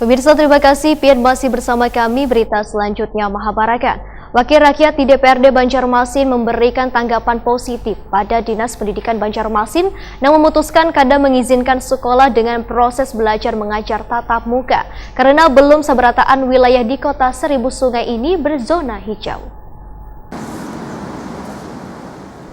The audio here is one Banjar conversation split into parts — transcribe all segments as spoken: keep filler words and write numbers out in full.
Pemirsa, terima kasih, pian masih bersama kami. Berita selanjutnya mahabarakan, Wakil Rakyat di D P R D Banjarmasin memberikan tanggapan positif pada Dinas Pendidikan Banjarmasin yang memutuskan kada mengizinkan sekolah dengan proses belajar mengajar tatap muka karena belum seberataan wilayah di Kota Seribu Sungai ini berzona hijau.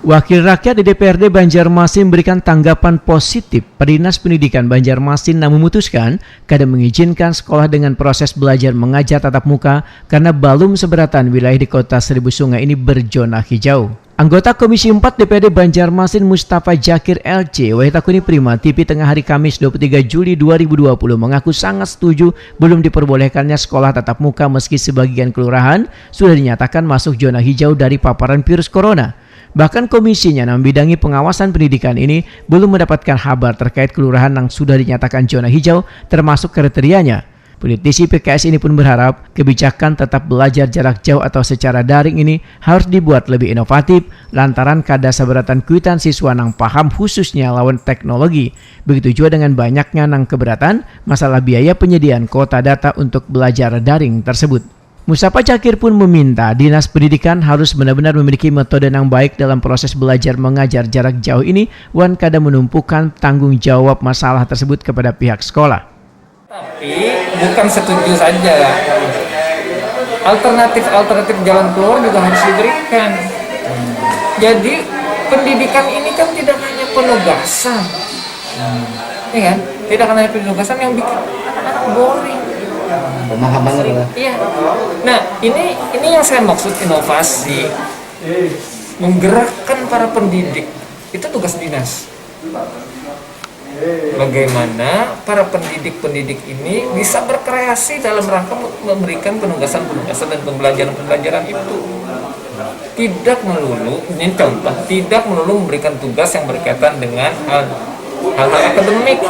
Wakil Rakyat di D P R D Banjarmasin memberikan tanggapan positif pada Dinas Pendidikan Banjarmasin yang memutuskan kada mengizinkan sekolah dengan proses belajar mengajar tatap muka karena belum seberataan wilayah di Kota Seribu Sungai ini berzona hijau. Anggota Komisi empat D P R D Banjarmasin, Mustafa Jakir, L C, wahitakuni Prima T V Tengah Hari, Kamis, dua puluh tiga Juli dua ribu dua puluh, mengaku sangat setuju belum diperbolehkannya sekolah tatap muka meski sebagian kelurahan sudah dinyatakan masuk zona hijau dari paparan virus corona. Bahkan komisinya yang membidangi pengawasan pendidikan ini belum mendapatkan habar terkait kelurahan yang sudah dinyatakan zona hijau, termasuk kriterianya. Politisi P K S ini pun berharap kebijakan tetap belajar jarak jauh atau secara daring ini harus dibuat lebih inovatif lantaran kada sabarataan kuitan siswa nang paham khususnya lawan teknologi. Begitu juga dengan banyaknya nang keberatan masalah biaya penyediaan kuota data untuk belajar daring tersebut. Mustafa Jakir pun meminta Dinas Pendidikan harus benar-benar memiliki metode yang baik dalam proses belajar mengajar jarak jauh ini wan kada menumpukan tanggung jawab masalah tersebut kepada pihak sekolah. Tapi bukan setuju saja. Alternatif-alternatif jalan keluar juga harus diberikan. Jadi pendidikan ini kan tidak hanya penugasan. Ya kan? Tidak akan ada penugasan yang bikin anak-anak boring. Pemahaman adalah Iya. Nah, ini ini yang saya maksud inovasi. Menggerakkan para pendidik. Itu tugas dinas. Bagaimana para pendidik-pendidik ini bisa berkreasi dalam rangka memberikan penugasan-penugasan dan pembelajaran-pembelajaran itu. Tidak melulu, ini contoh, tidak melulu memberikan tugas yang berkaitan dengan hal hal akademik.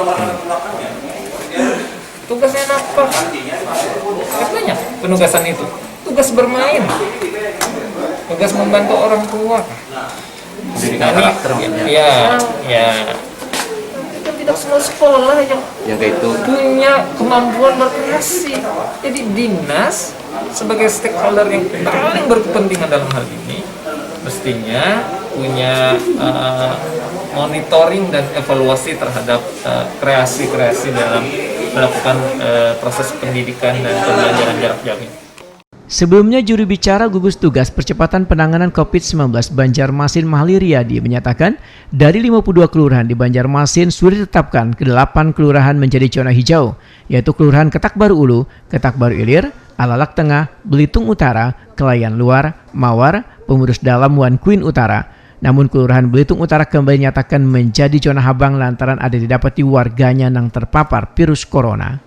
Tugasnya apa? Katanya penugasan itu tugas bermain, tugas membantu orang tua. Pendidikan karakter maksudnya. Ya, ya. Kan tidak semua sekolah yang Yang kayak itu. Punya kemampuan berkreasi. Jadi dinas sebagai stakeholder yang paling berkepentingan dalam hal ini mestinya punya uh, monitoring dan evaluasi terhadap uh, kreasi-kreasi dalam melakukan uh, proses pendidikan dan pembelajaran jarak jauh ini. Sebelumnya, juru bicara gugus tugas percepatan penanganan covid sembilan belas Banjarmasin, Mahli Riyadi, menyatakan dari lima puluh dua kelurahan di Banjarmasin sudah ditetapkan ke delapan kelurahan menjadi zona hijau, yaitu Kelurahan Ketak Baru Ulu, Ketak Baru Ilir, Alalak Tengah, Belitung Utara, Kelayan Luar, Mawar, Pemurus Dalam, wan Kuin Utara. Namun Kelurahan Belitung Utara kembali dinyatakan menjadi zona habang lantaran ada didapati warganya nang terpapar virus corona.